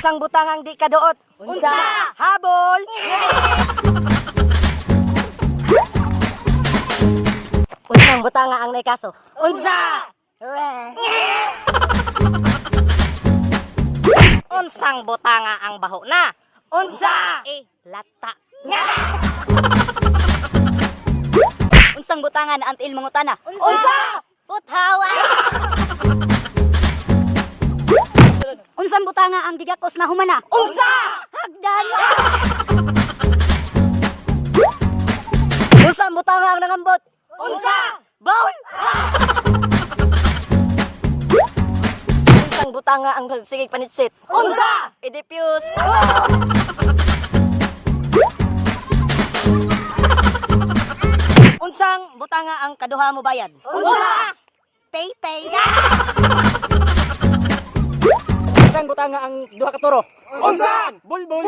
Unsang butang ang di kaduot? Unsa? Habol. Unsang butanga ang naikaso? Unsa? Re. Unsang butanga ang baho na? Unsa? Eh, lata. Unsang butanga na antil mangutana? Unsa? Puthawa. Unsang butanga ang gigakos na humana? Unsa? Hagdan. Unsang butanga ang nangambot? Unsa? Bawl. Unsang butanga ang sigig panitsit? Unsa? I-diffuse. Unsang butanga ang kaduha mo bayad? Unsa? Pay pay. Unsang butanga ang duha ka toro? Unsa? Bulbul.